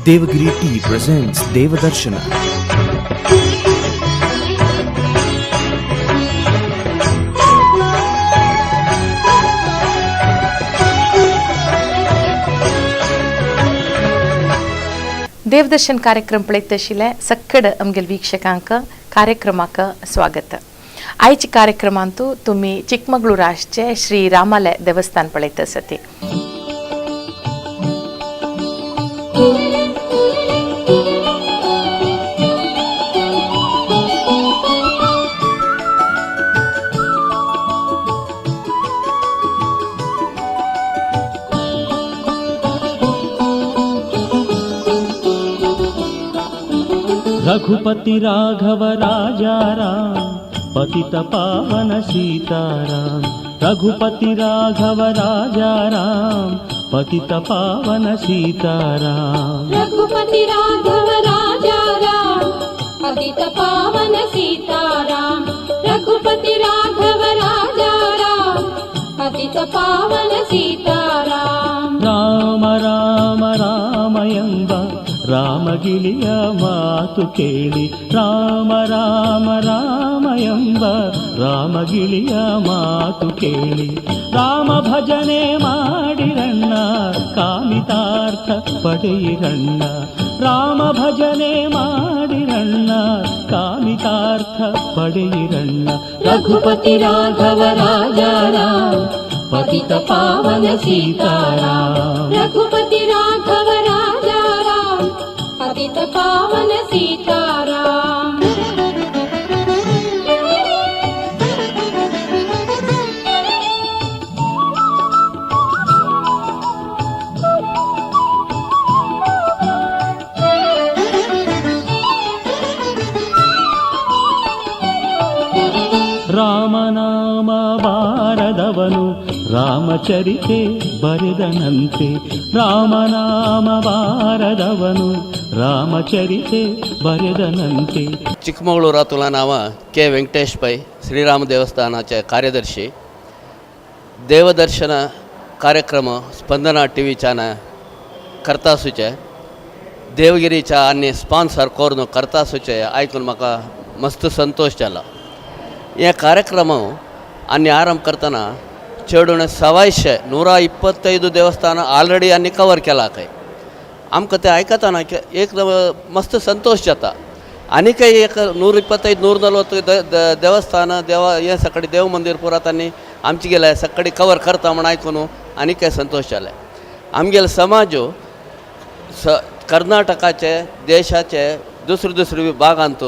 Devagiri Tea presents Devadarshana. Devadarshan ಕಾರ್ಯಕ್ರಮ ಪಳೆತಶಿಲೆ ಸಕ್ಕಡ ಅಮ್ಗೆಲ್ ವೀಕ್ಷಕಾಂಕ ಕಾರ್ಯಕ್ರಮಕ್ಕೆ ಸ್ವಾಗತ. आयचे कार्यक्रमांतु तुम्ही चिकमगळूराचे श्री रामालय देवस्थान पळयत आसती. रघुपति राघव राजा राम, पतित पावन सीताराम। रघुपति राघव राजा राम, पतित पावन सीताराम। रघुपति राघव राजा राम, पतित पावन सीताराम। रघुपति राघव राजा राम, पतित पावन सीताराम। ರಾಮ ರಾಮ ರಾಮ ಎಂಬ ರಾಮಗಿಳಿಯ ಮಾತು ಕೇಳಿ, ರಾಮ ರಾಮ ರಾಮ ಎಂಬ ರಾಮಗಿಳಿಯ ಮಾತು ಕೇಳಿ, ರಾಮ ಭಜನೆ ಮಾಡಿರಣ್ಣ ಕಾಮಿತಾರ್ಥ ಪಡೆಯಿರಣ್ಣ। ರಾಮ ಭಜನೆ ಮಾಡಿರಣ್ಣ ಕಾಮಿತಾರ್ಥ ಪಡೆಯಿರಣ್ಣ। ರಘುಪತಿ ರಾಘವ ರಾಜ ರಾಮ, ಪತಿತ ಪಾವನ ಸೀತಾರಾಮ। रघुपति राघव राजा राम, पतित पावन सीताराम। ರಾಮನಾಮ ಬಾರದವನು ರಾಮಚರಿತೆ ಬರೆದನಂತೆ, ರಾಮನಾಮ ಬಾರದವನು ರಾಮಚರಿತೆ ಬರೆದನಂತೆ। ಚಿಕ್ಕಮಗಳೂರಾತುಲ ನಾವ ಕೆ ವೆಂಕಟೇಶ್ ಪೈ ಶ್ರೀರಾಮ ದೇವಸ್ಥಾನचे ಕಾರ್ಯದರ್ಶಿ। ದೇವದರ್ಶನ ಕಾರ್ಯಕ್ರಮ ಸ್ಪಂದನ ಟಿ वीच्यान करतासूचे देवगिरीच्या आनी स्पॉन्सर करून करतासूचे आयकून म्हाका मस्त संतोष जाला। हे ಕಾರ್ಯಕ್ರಮ आनी आरंभ करतना चेडूण सवायशे 125 ದೇವಸ್ಥಾನ ಆಲ್ರೆಡಿ आनी कवर केला खंय। आमकां तें आयकतना एक मस्त संतोष जाता। आनीकय एक 125 140 देवस्थान देवा हें सकाळी देव मंदीर पुरा तांणी आमचे गेले सकाळी कवर करता म्हण आयकून आनीकय संतोष जाले। आमगेले समाज स कर्नाटकाचे देशाचे दुसरे दुसरे भागांत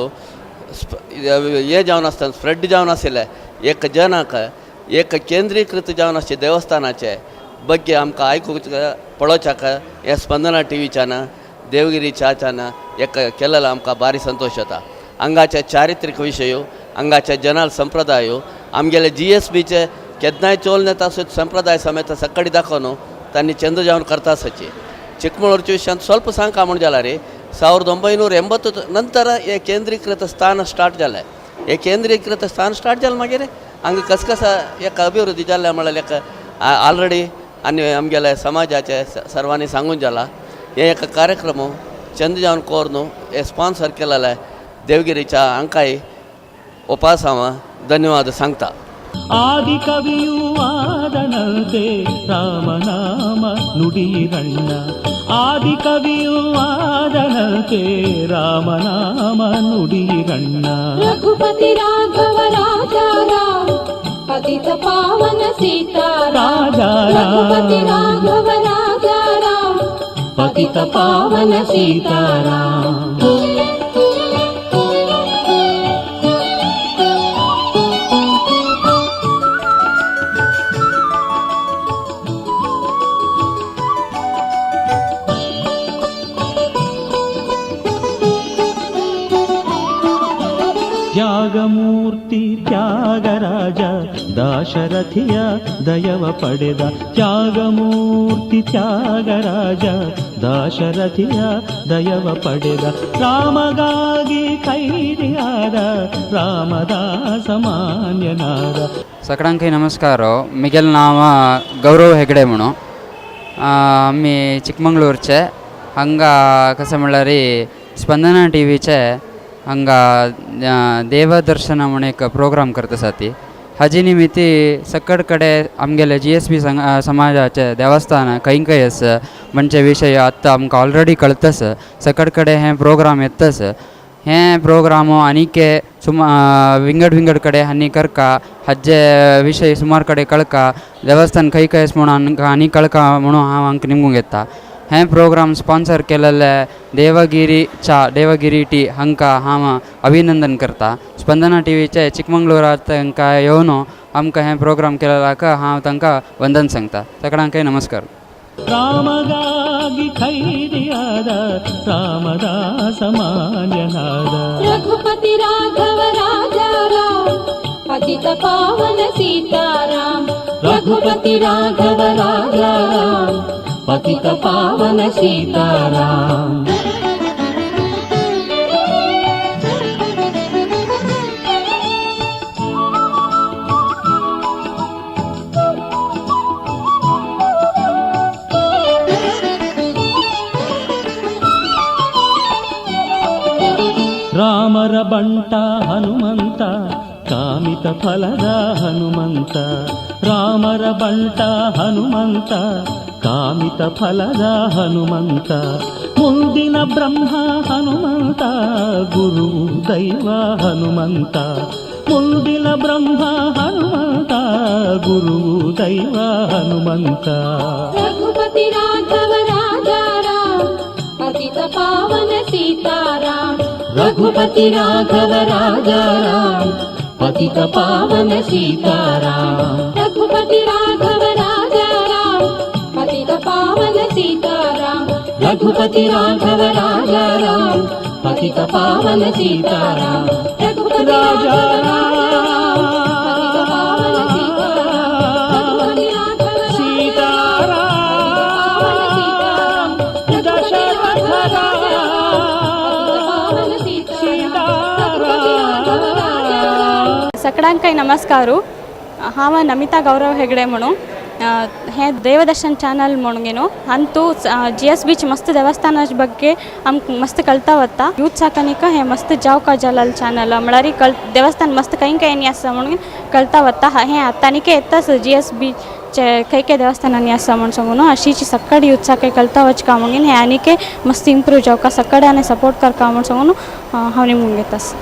हे जावन आसतना स्प्रेड जावन आशिल्ले एक जनाक एक केंद्रीकृत जावन आसचे देवस्थानाचे ಬಗ್ಗೆ आमकां आयकूंक पळोवच्याक हे स्पंदना टी व्हीच्यान देवगिरी च्याच्यान एक केलेलो आमकां भारी संतोष जाता। हांगाचे चारित्रीक विशय, हांगाचे जनाल संप्रदाय, आमगेले जी एस बीचे केन्नाय चोल नेता संप्रदाय समेत सकाळी दाखोवन तांणी चंद जावन करता आसाची। चिಕ್ಕಮಗಳೂರು ವಿಷಯ ಸ್ವಲ್ಪ सांका म्हण जाला रे 1980 ನಂತರ हे केंद्रीकृत स्थान स्टार्ट जालें। हे केंद्रीकृत स्थान स्टार्ट जालें मागीर हांगा कसकस एक अभिवृद्धी जाल्या म्हळ्यार एक ऑलरेडी आनी आमगेले समाजाचे सर्वांनी सांगून जाला। हे एक कार्यक्रम चंद जावन कोर न्हू हे स्पॉन्सर केलेले देवगिरीच्या हांकांय उपास हांव धन्यवाद सांगता। ಆದಿ ಕವಿಯೂ ಆದನಂತೆ ರಾಮನಾಮ ನುಡಿಯಿರಣ್ಣ, ಆದಿ ಕವಿಯೂ ಆದನಂತೆ ರಾಮನಾಮ ನುಡಿಯಿರಣ್ಣ। रघुपति राघव राजा राम, पतित पावन सीताराम। राजा राम। रघुपति राघव राजा राम, ಪತಿತ ಪಾವನ ಸೀತಾರಾಮ। ತ್ಯಾಗಮೂರ್ತಿ ತ್ಯಾಗರಾಜ ದಾಶರಥಿಯ ದಯವ ಪಡೆದ, ತ್ಯಾಗಮೂರ್ತಿ ತ್ಯಾಗರಾಜ ದಾಶರಥಿಯ ದಯವ ಪಡೆದ, ರಾಮಗಾಗಿ ಕೈದಿಯಾದ ರಾಮದಾಸ ಮಾನ್ಯನಾದ। सगळ्यांकय नमस्कार। मिगेल नांव गौरव हेगडे म्हणून। आमी चिकमंगळूरचे। हांगा कशें म्हणल्यार स्पंदना टीव्हीचे हांगा देवदर्शन म्हूण एक प्रोग्राम करता आसा ती हाजी निमित्ती सकड कडेन आमगेले जी एस बी समाजाचे देवस्थान खंय खंय आसा म्हणजे विशय आतां आमकां ऑलरेडी कळतस सकड कडेन हे प्रोग्राम येतस हे प्रोग्राम आनीक सुमा विंगड विंगड कडेन आनी करका हाजे विशय सुमार कडेन कळका देवस्थान खंय खंय आसा म्हणून आनी कळका म्हणून हांव हांकां निमगूंक येता. हे प्रोग्राम स्पॉन्सर केलेले देवगिरी च्या देवगिरी टी हांकां हांव अभिनंदन करता. स्पंदना टीव्हीचे चिकमंगळुरात तांकां येवन आमकां हें प्रोग्राम केलेल्याक हांव तांकां वंदन सांगता. सगळ्यांकय नमस्कार. ರಾಮಗಾಗಿ ಖೈದಿಯಾದ ರಾಮದಾಸ ಮಾನ್ಯನಾದ. ರಘುಪತಿ ರಾಘವ ರಾಜಾ ರಾಮ ಪತಿತ ಪಾವನ ಸೀತಾರಾಮ. ರಘುಪತಿ ರಾಘವ ರಾಜಾ ರಾಮ ಪತಿತ ಪಾವನ ಸೀತಾರಾಮ. ರಾಮರ ಬಂಟ ಹನುಮಂತ ಕಾಮಿತ ಫಲದ ಹನುಮಂತ. ರಾಮರ ಬಂಟ ಹನುಮಂತ ಕಾಮಿತ ಫಲದ ಹನುಮಂತ. ಮುಂದಿನ ಬ್ರಹ್ಮ ಹನುಮಂತ ಗುರು ದೈವ ಹನುಮಂತ. ಮುಂದಿನ ಬ್ರಹ್ಮ ಹನುಮಂತ ಗುರು ದೈವ ಹನುಮಂತ. ರಘುಪತಿ ರಾಘವ ರಾಜಾ ರಾಮ ಪತಿತ ಪಾವನ ಸೀತಾರಾಮ. ರಘುಪತಿ ರಾಘವ ರಾಜಾ ರಾಮ ಪತಿತ ಪಾವನ ಸೀತಾರಾಮ. ರಘುಪತಿ ರಾಘವ ರಾಜಾ ರಾಮ ಪತಿತ ಪಾವನ ಸೀತಾರಾಮ. ರಘುಪತಿ ರಾಘವ ರಾಜಾ ರಾಮ ಪತಿತ ಪಾವನ ಸೀತಾರಾಮ. ರಘುಪತಿ ರಾಘವ ರಾಜಾ ರಾಮ ಪತಿತ ಪಾವನ ಸೀತಾರಾಮ. ರಘುಪತಿ ರಾಘವ ಸೀತಾರಾಮ ದಶರಥ सगळ्यांकय नमस्कार. हांव नमिता गौरव हेगडे म्हणून हे देवदर्शन चॅनल म्हणून न्हू अंतू जी एस बीच मस्त देवस्थानाच्या ಬಗ್ಗೆ आमकां मस्त कळता वता. यूथ साकनिक हे मस्त जावका जालाल चॅनल म्हळ्यार कळ देवस्थान मस्त खंय खंय आसा म्हणून कळता वता. हे आतां आनीक येताच जी एस बीचे खंय खंय देवस्थानांनी आसा म्हूण सांगून अशीच सकाळी यूथ साकय कळता वचका म्हणून हे आनीक मस्त इम्प्रूव जावका सकाळी सपोर्ट करका म्हूण सांगून हांव निमून घेतास.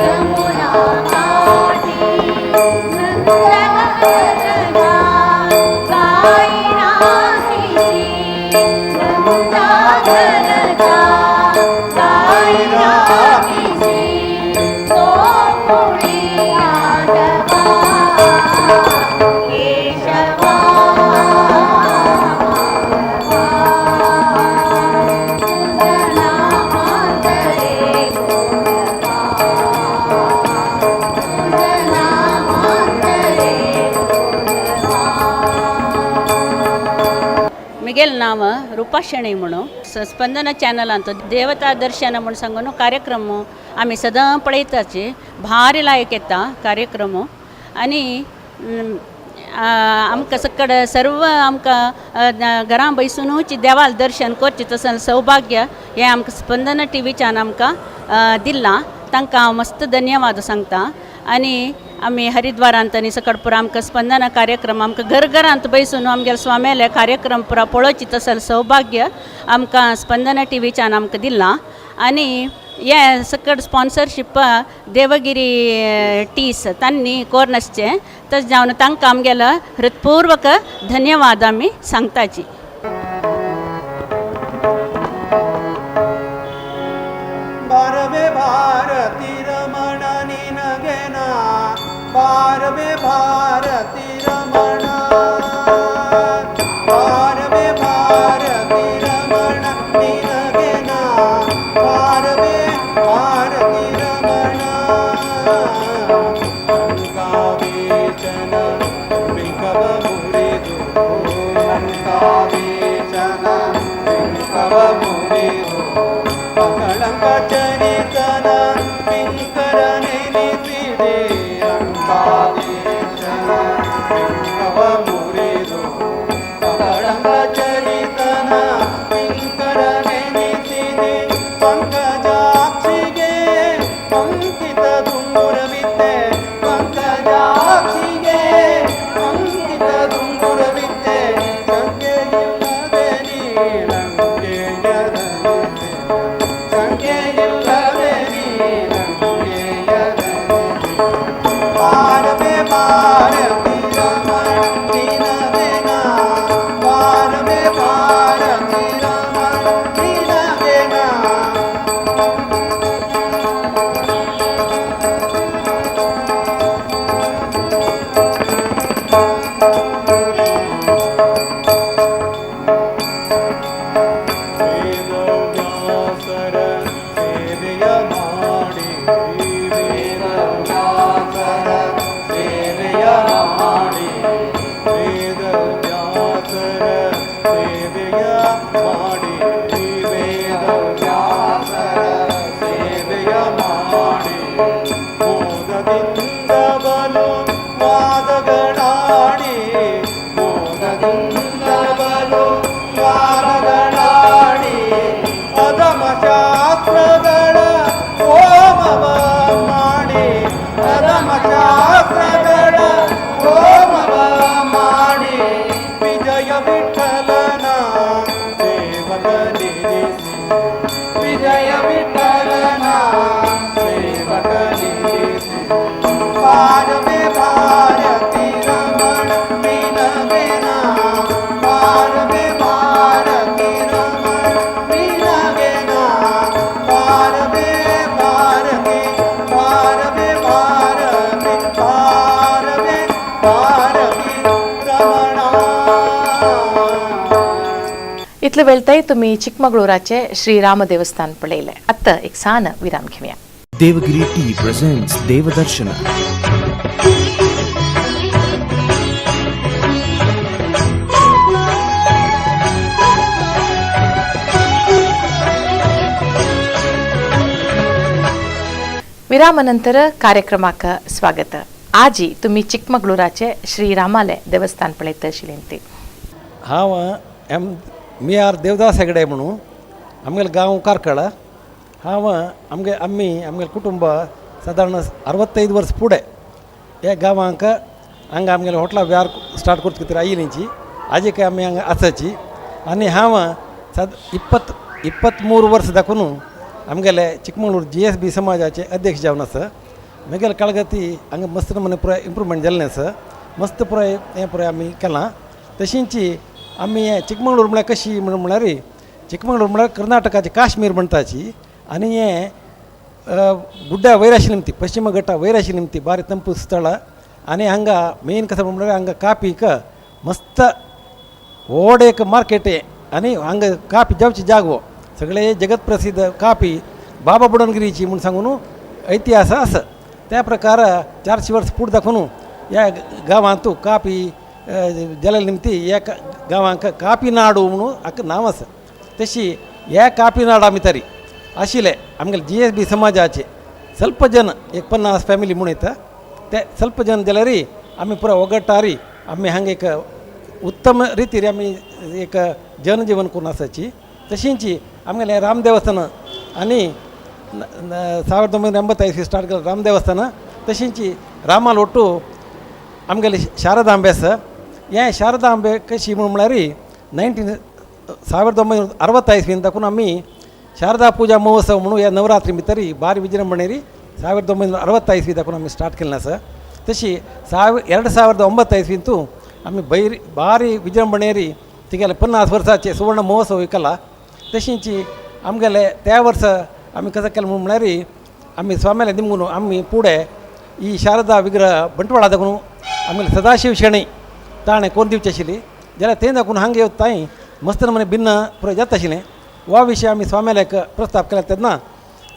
Yamuna. मिगेल नांव रुपा शेणै म्हणून स्पंदना चॅनलांत देवता दर्शन म्हूण सांगून कार्यक्रम आमी सदां पळयताची भारी लायक येता कार्यक्रम आनी आमकां सकड सर्व आमकां घरां बैसुनूच देवाल दर्शन करचें तसो सौभाग्य हें आमकां स्पंदना टीव्हीच्यान आमकां दिलां. तांकां हांव मस्त धन्यवाद सांगता. आनी आमी हरिद्वारांत आनी सकड पुरा आमकां स्पंदना कार्यक्रम आमकां घर घरांत बैसून आमगेले स्वाम्याले कार्यक्रम पुरा पळोवची तसो सौभाग्य आमकां स्पंदना टीव्हीच्यान आमकां दिलां. आनी हें सकड स्पॉन्सरशीप देवगिरी टीस तांणी कोर्नसचें तशें जावन तांकां आमगेलो हृत्पूर्वक धन्यवाद आमी सांगताची. बारवे भारती रमण निनगेना बारवे भारती रमण बारवे भारती रमण निनगेना बारवे भारती रमण लंकावेचन बिंकव मुरिदु लंकावेचन बिंकव मुरिदु अकळंक चरितನ ಕಿಂಕರ ನೆನೆಸಿದೆ ಲಂಕಾದೇಶನ ಬಿಂಕವ ಮುರಿದು ಅಕಳಂಕ ಚರಿತನ ಕಿಂಕರ ನೆನೆಸಿದೆ ಪಂಕಜಾಕ್ಷಿಗೆ ಅಂಕಿತ ದುಂಗುರವಿದ್ದೆ ಪಂಕಜಾಕ್ಷಿಗೆ ಅಂಕಿತ ದುಂಗುರವಿದ್ದೆ ಸಂಖ್ಯೆಯಿಲ್ಲದೆ ನೀಲಂಕೆಯ ಸಂಖ್ಯೆಯಿಲ್ಲದೆ ನೀಲಂಕೆಯ ಬಾರವೆ ಭಾರತಿ ರಮಣ ನಿನಗೆನ ಬಾರವೆ ಭಾರತಿ ರಮಣ ನಿನಗೆನ. ವೇದವ್ಯಾಸರ ಸೇವೆಯ ಮಾಡಿ ವೇದವ್ಯಾಸರ ಸೇವೆಯ ಮಾಡಿ ವೇದವ್ಯಾಸರ ಸೇವೆಯ ಮಾಡಿ ವೇದವ್ಯಾಸರ ಸೇವೆಯ ಮಾಡಿ ಮೋದದಿಂದ ಬಲು ವಾದಗಳಾಡಿ ಮೋದದಿಂದ ಬಲು ವಾದಗಳಾಡಿ ಅಧಮ ಶಾಸ್ತ್ರಗಳ ಹೋಮವ ಮಾಡಿ ಅಧಮ ಶಾಸ್ತ್ರಗಳ ಹೋಮವ ಮಾಡಿ ವಿಜಯ ವಿಠಲನ ಸೇವಕನಿರಿಸಿ ವಿಜಯ ವಿಠಲನ ಸೇವಕನಿರಿಸಿ ಬಾರವೆ ಭಾರತಿ ರಮಣ ನಿನಗೆನ ಬಾರವೆ ಭಾರತಿ ರಮಣ ನಿನಗೆನ ಬಾರವೆ ಭಾರತಿ ಬಾರವೆ ಭಾರತಿ ಬಾರವೆ ಭಾರತಿ ರಮಣ. इतले वेळताय तुम्ही चिकमगळूराचे श्री राम देवस्थान पळयलें. आतां एक सान विराम घेवया. Devagiri tea presents Devadarshana. विरामानंतर कार्यक्रमाक स्वागत. आजी तुम्ही चिकमगळूराचे श्री रामाले देवस्थान पळयत आशिल्लें. हांव एम मी आर देवदास हेगडे म्हणून आमगेले गांव कार्कळ. हांव आमगे आमी आमगेले कुटुंब सादारण 65 वर्स फुडें ह्या गांवांक हांगा आमगेले हॉटेला व्यार स्टार्ट करता कितें आयिल्लीची आजी आमी हांगा आसाची. आनी हांव साद 23 वर्स दाखोवन आमगेले चिकमंगळूर GSB समाजाचे अध्यक्ष जावन आसा. मेगेले काळगती हांगा मस्त नमुने पुराय इम्प्रूवमेंट जाल्लें आसा, मस्त पुराय हें पुराय आमी केलां. तशींच आमी हें चिकमंगळूर म्हळ्यार कशी म्हणल्यार चिकमंगळूर म्हळ्यार कर्नाटकाची काश्मीर म्हणटाची आनी हें गुड्ड्या वयर आशिल्ली निमती पश्चिम घट्टा वयर आशिल्ली निमती बारी ತಂಪು ಸ್ಥಳ. आनी हांगा मेन कसं म्हणल्यार हांगा कापीक मस्त व्हड एक मार्केट आनी हांगा कापी जावची जागो सगळे जगत प्रसिद्ध कापी बाबा बुडनगिरीची म्हूण सांगून इतिहास आसा. त्या प्रकार 400 वर्स फुडें दाखोवन ह्या गांवांत कापी जाल्या निमती ह्या गांवांक कापी नाडू म्हणून हाका नांव आसा. तशी ह्या कापी नाडा भितर आशिल्ले आमगेले GSB समाजाचे ಸ್ವಲ್ಪ जन एक 50 फॅमिली म्हूण येता ते ಸ್ವಲ್ಪ जन जाल्यार आमी पुरा ओगटारी आमी हांगा एक उत्तम रितीर आमी एक जनजीवन करून आसाची. तशींच आमगेलें राम देवस्थान आनी 1985 स्टार्ट केलें राम देवस्थान. तशींच रामाल ಒಟ್ಟು आमगेले शारदांबे आसा. हें शारदांबे कशी म्हूण म्हळ्यार 1965 दाखून आमी शारदा पूजा महोत्सव म्हणून ह्या नवरात्री भितर भारी विजृंभणेरी 1965 दाखून आमी स्टार्ट केल्लें आसा. तशी 2009 आमी भारी विजृंभणेरी तिगेले 50 वर्साचे सुवर्ण महोत्सव केला. तशींच आमगेले त्या वर्सा आमी कसं केलें म्हूण म्हळ्यार आमी स्वाम्याले निमगून आमी फुडें ही शारदा विग्रह बंटवाळा दाखून आमगेले सदाशिव शेणै ताणें कोण दिवचें आशिल्ली जाल्यार तें दाखून हांगा येवता तांय मस्त नमुने भिन्न पुराय जाता आशिल्लें. हो विशय आमी स्वाम्यालेक प्रस्ताव केला तेन्ना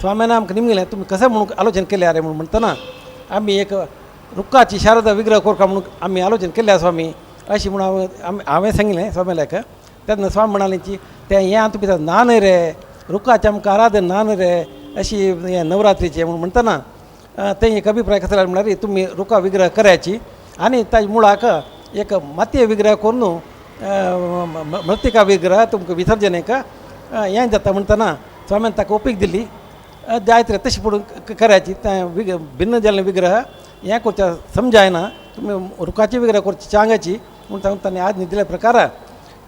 स्वाम्यान आमकां निमगेलें तुमी कशें म्हणून आलोचन केलें रे म्हणून म्हणटना आमी एक रुखाची शारदा विग्रह करता म्हणून आमी आलोचन केलें स्वामी अशी म्हणून हांवें हांवें सांगलें स्वाम्यालेक. तेन्ना स्वामी म्हणाले की तें हें आतां भितर ना न्हय रे रुखाचें आमकां आराधन ना न्हय रे अशी हें नवरात्रीचें म्हणून म्हणटना तें एक अभिप्राय कसो जालो म्हळ्यार तुमी रुखा विग्रह करायची आनी ताजे मुळाक एक मातये विग्रह करून मृत्तिका विग्रह तुमकां विसर्जन एक हें जाता म्हणटना स्वाम्यान ताका ओपीक दिली जायत रे तशें पडून करायची तें भिन्न जाल्ले विग्रह हें करचें समजायना तुमी रुखाची विग्रह करची चांगाची म्हूण सांगून ताणें आज्ञा दिल्या प्रकार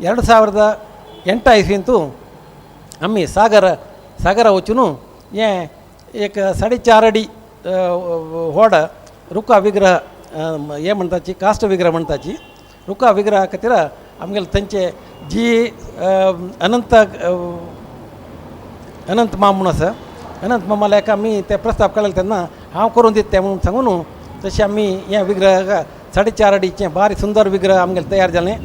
2008 इस्वींतू आमी सागरा वचून हें एक 4.5 अडी व्हड रुखा विग्रह हें म्हणटाची कास्ट विग्रह म्हणटाची रुखा विग्रहा खातीर आमगेले थंयचे जी अनंत अनंत माम म्हणून आसा अनंत मामाल्याक आमी ते प्रस्ताव काडले तेन्ना हांव करून दिता तें म्हणून सांगून तशें आमी हें विग्रह 4.5 अडीचें भारी सुंदर विग्रह आमगेले तयार जालें.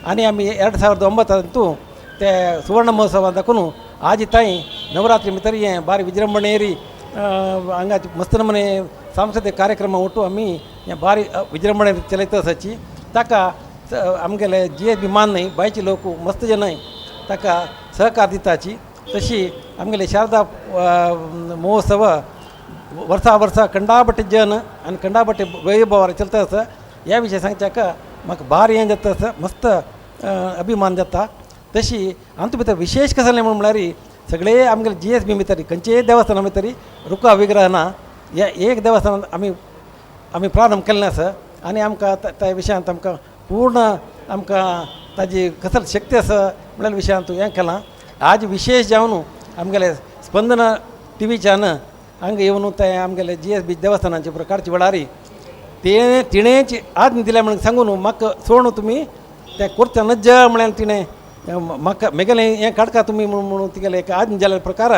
आनी आमी 2009 ते सुवर्ण महोत्सवा दाखोवन आज तांय नवरात्री भितर हें भारी विजृंभणेरी हांगा मस्त नमुने सांस्कृतीक कार्यक्रम ಒಟ್ಟು आमी हें भारी विजृंभणे चलयता आसाची. ताका आमगेले GSB मान न्हय बायचे लोक मस्त जन ताका सहकार दिताची. तशी आमगेले शारदा महोत्सव वर्सा वर्सा कंडाबटे जन आनी कंडाबटे वैभवार चलता आसा. ह्या विशय सांगच्याक म्हाका भारी हें जाता आसा मस्त अभिमान जाता. तशी आमचे भितर विशेष कसलें म्हूण म्हळ्यार सगळे आमगेले GSB भितर खंयचेय देवस्थाना भितर रुखा विग्रह ना ह्या एक देवस्थानांत आमी आमी प्रारंभ केल्लें आसा आनी आमकां त्या विशयांत आमकां पूर्ण आमकां ताजी कसली शक्ती आसा म्हणल्यार विशयांत हें केलां. आज विशेष जावन आमगेले स्पंदना टीव्हीच्यान हांगा येवन ते आमगेले GSB देवस्थानाचे प्रकारची वेळार ते तिणेंच आज्ञा दिल्या म्हणून सांगून म्हाका सोडून तुमी तें करचें नज्ज म्हळ्यार तिणें म्हाका मेगेलें हें काडका तुमी म्हणून तिगेलें एक आज्ञा जाल्ल्या प्रकार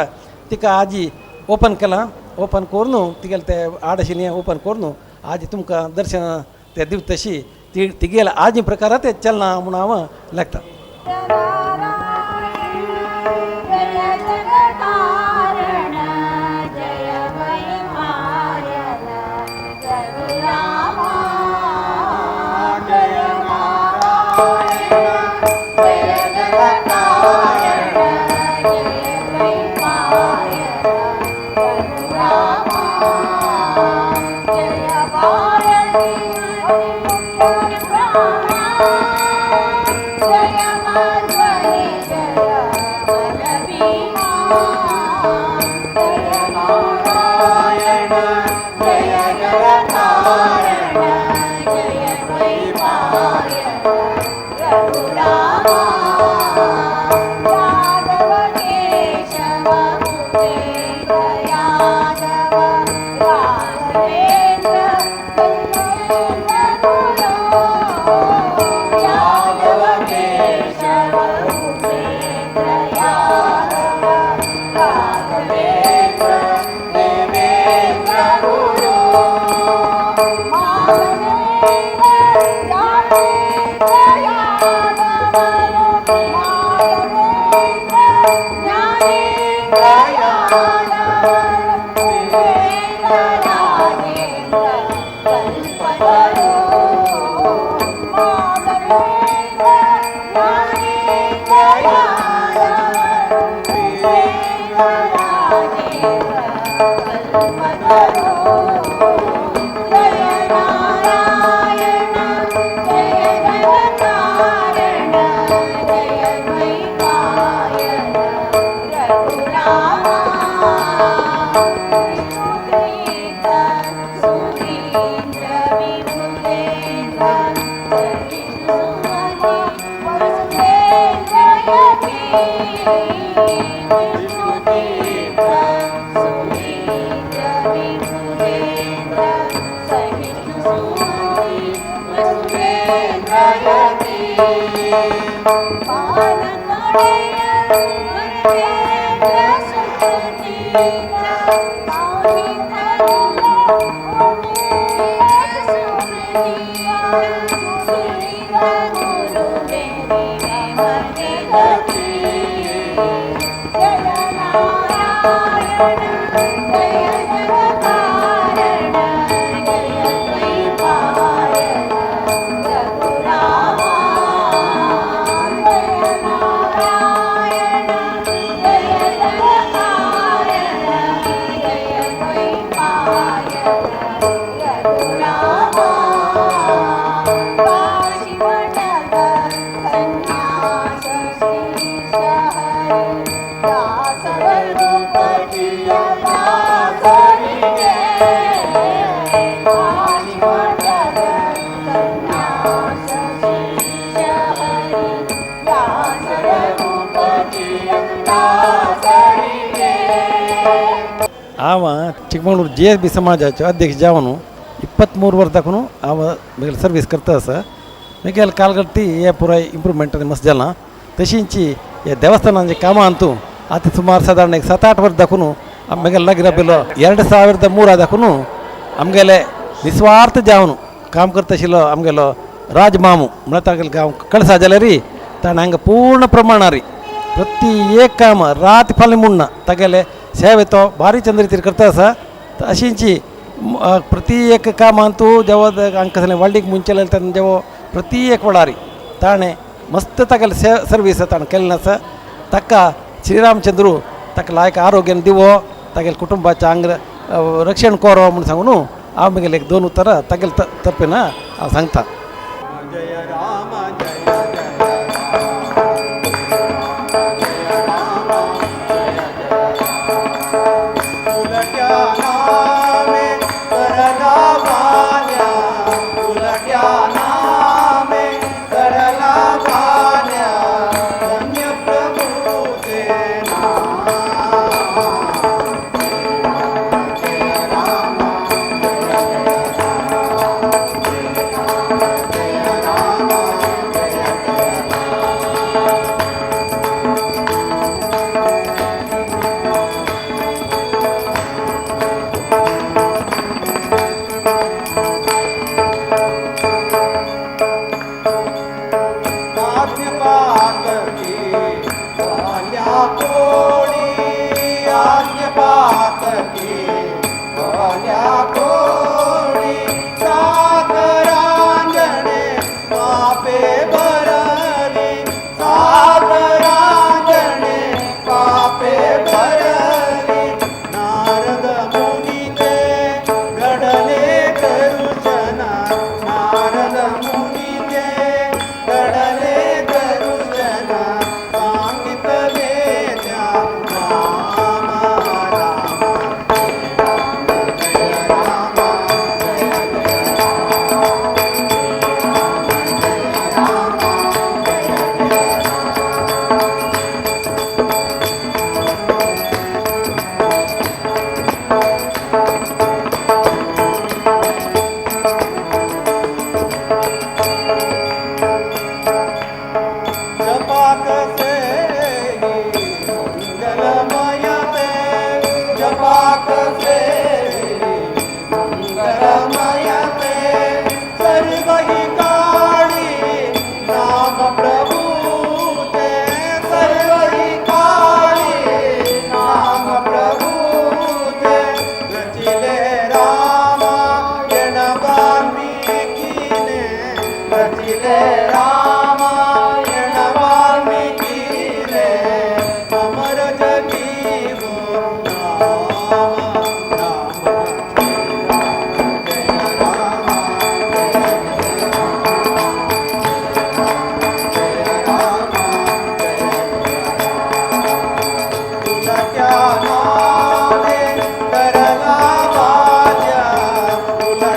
तिका आजी ओपन केलां. ओपन करून तिगेलें तें आड आशिल्लें ओपन करून आज तुमकां दर्शन ते दिवता तशी ती तिगेलें आजी प्रकार तें चलना म्हणून हांव लेखता. Yadava, Vasudeva. कल्पतरो माधवेन्द्र ज्ञानेन्द्र यादव उपेन्द्र राजेन्द्र कल्पतरो जय नारायण जय जगत्कारण जय द्वैपायन रघुरामा विष्णुतीर्थ सुरीन्द्र विबुधेन्द्र सहिष्णुसुमति वसुधेन्द्र यति विष्णुतीर्थ सुरीन्द्र विबुधेन्द्र सहिष्णुसुमति वसुधेन्द्र यति पालनोडेय गुरुदेन्द्र सुकृतीन्द्र ಆವ ಚಿಕ್ಕಮಗಳೂರು ಜಿ ಎಸ್ ಬಿ ಸಮಾಜಾಚೋ ಅಧ್ಯಕ್ಷ ಜಾವನು 23 ವರ್ಷ ಆವ ಮಿಗೆಲ್ ಸರ್ವೀಸ್ करता आसा मिगेल कालगट्टी हे पुराय इंप्रुवमेंट मस्त जाला तशींची हे देवस्थानांचे कामां अंतू आतां सुमार सादारण एक 7-8 वर्स दाखून आमगेले लागीं राबिल्लो 2003 दाखून आमगेले निस्वार्थ जावन काम करता आशिल्लो आमगेलो राजमामू म्हळ्यार तागेलो गांव कळसा जाल्यार ताणें हांगा पूर्ण प्रमाणारी प्रति एक काम रात फाल्यां म्हणना तागेले सेवे तो भारी चंद्र रितीर करता आसा अशींची प्रति एक कामांतू जेवा हांगा कसलें व्हडलीक मुंचेलें तेन्ना जेवा प्रति एक वेळारी ताणें मस्त तागेले सर्वीस ताणें केल्लें आसा. ताका श्रीरामचंद्रू ताका लायक आरोग्यान दिवो तागेले कुटुंबाचें हांगा रक्षण करो म्हूण सांगून हांव म्हगेलें एक 2 उतरां तागेले तर्फेन हांव सांगता. जय राम जय जय रामायण वाल्मीकि रे अमर जगीवो राम राम जय राम जय राम तुला नावे करला बाल्या तुला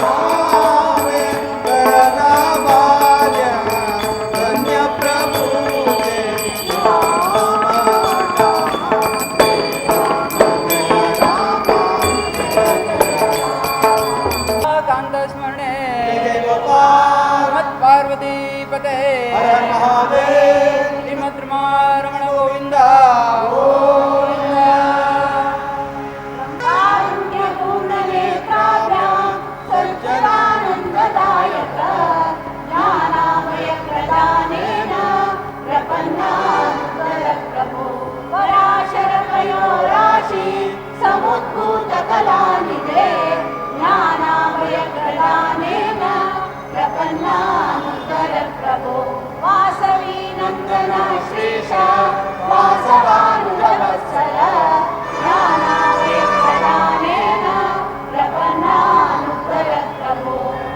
नावे करला बाल्या धन्य प्रभु जय राम कांत स्मरणे जय गोपाल पार्वती पते हर हर महादेव श्रीमद् रमण गोविंद गोविंद। कारुण्यपूर्णनेत्राभ्यां सज्जनानन्ददायक ज्ञानाभयप्रदानेन प्रपन्नानुत्तरप्रभो पराशरपयोराशि समुद्भूतकलानिधे ज्ञानाभयप्रदानेन प्रपन्नानुत्तरप्रभो वासवी नन्दन श्रीश वासवानुजवत्सल ज्ञानाभयप्रदानेन प्रपन्नानुत्तरप्रभो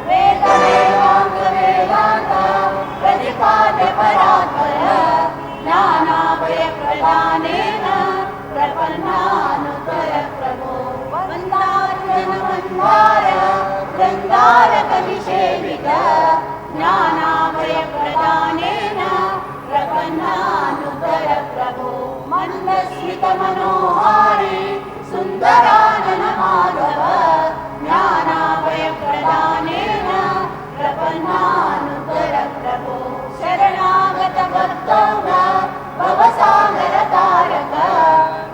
वेद वेदाङ्ग वेदान्त प्रतिपाद्य परात्पर ज्ञानाभयप्रदानेन प्रपन्नानुत्तरप्रभो वन्दार्जुनमन्दार वृन्दारकविसेवित ज्ञानाभयप्रदानेन प्रपन्नानुत्तरप्रभो मन्दस्मितमनोहारि सुन्दरानन माधव ज्ञानाभयप्रदानेन प्रपन्नानुत्तरप्रभो शरणागतभक्तौघ भवसागरतारक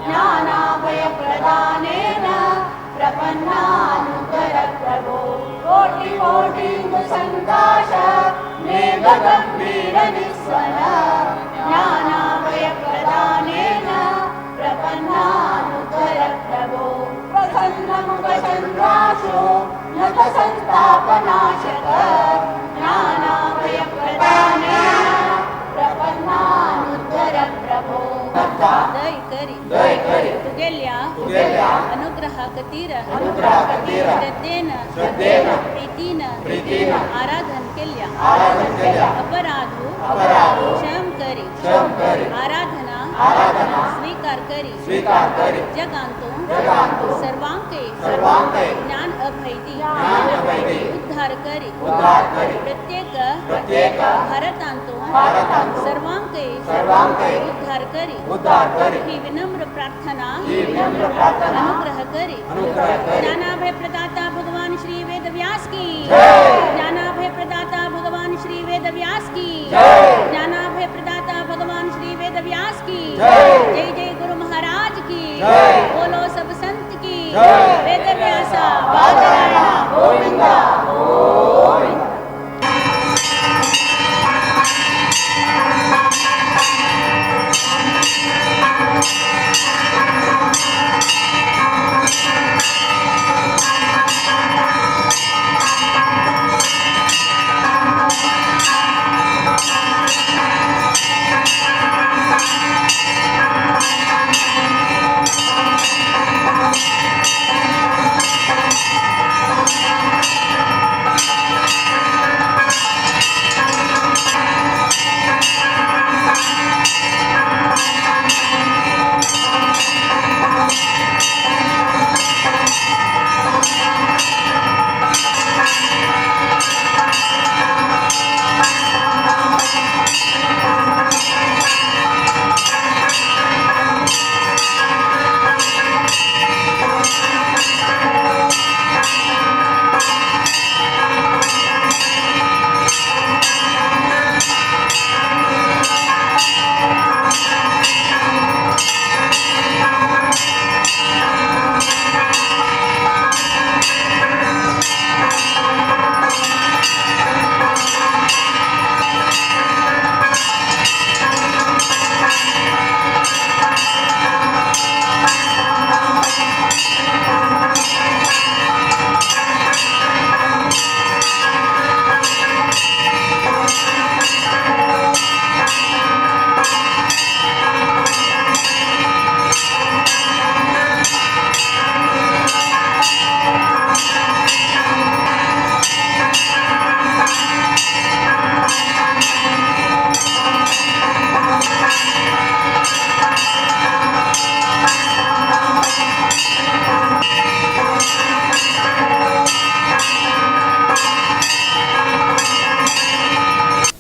ज्ञानाभयप्रदानेन प्रपन्नानुत्तरप्रभो कोटिकोटीन्दुसङ्काश मेघगम्भीरनिस्वन ज्ञानाभयप्रदानेन प्रपन्नानुत्तरप्रभो प्रसन्नमुखचन्द्राशो नतसन्तापनाशक ज्ञानाभयप्रदानेन प्रपन्नानुत्तरप्रभो दय करी दय करी तुगेल्या तुगेल्या अनुग्रहा खातीर अनुग्रहा खातीर श्रद्धेन श्रद्धेन प्रीतीन प्रीतीन आराधन केल्या आराधन केल्या अपराधो अपराधो क्षम करी क्षम करी आराधना आराधना स्वीकार करी स्वीकार करी जगांतो जगांतो सर्वांके सर्वांके ज्ञान अभयदी ज्ञान अभयदी उद्धार करी उद्धार करी प्रत्येक प्रत्येक भारतांतो भारतांतो सर्वांके सर्वांके उद्धार करी उद्धार करी ही विनम्र प्रार्थना ही विनम्र प्रार्थना अनुग्रह करी अनुग्रह करी ज्ञानाभय प्रदाता भगवान श्री वेद व्यास की जय। ज्ञानाभय प्रदाता भगवान श्री वेद व्यास की जय। ज्ञानाभय प्रदाता भगवान श्री वेद व्यास की जय। जय जय गुरु महाराज की जय। बोलो सब संत की जय। वेद व्यासा बादरायण गोविंदा गोविंदा।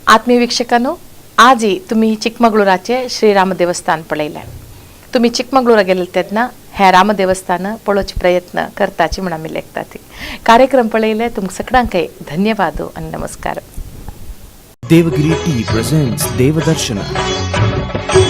आत्मीय वीक्षकांनो, आजही तुम्ही चिकमगळूराचे श्रीराम देवस्थान पळयलें. तुमी चिकमगळूरा गेले तेन्ना हें राम देवस्थान पळोवचे प्रयत्न करताची म्हूण आमी लेखतात. कार्यक्रम पळयले तुमकां सगळ्यांकय धन्यवाद आनी नमस्कार. Devagiri Tea presents Devadarshana.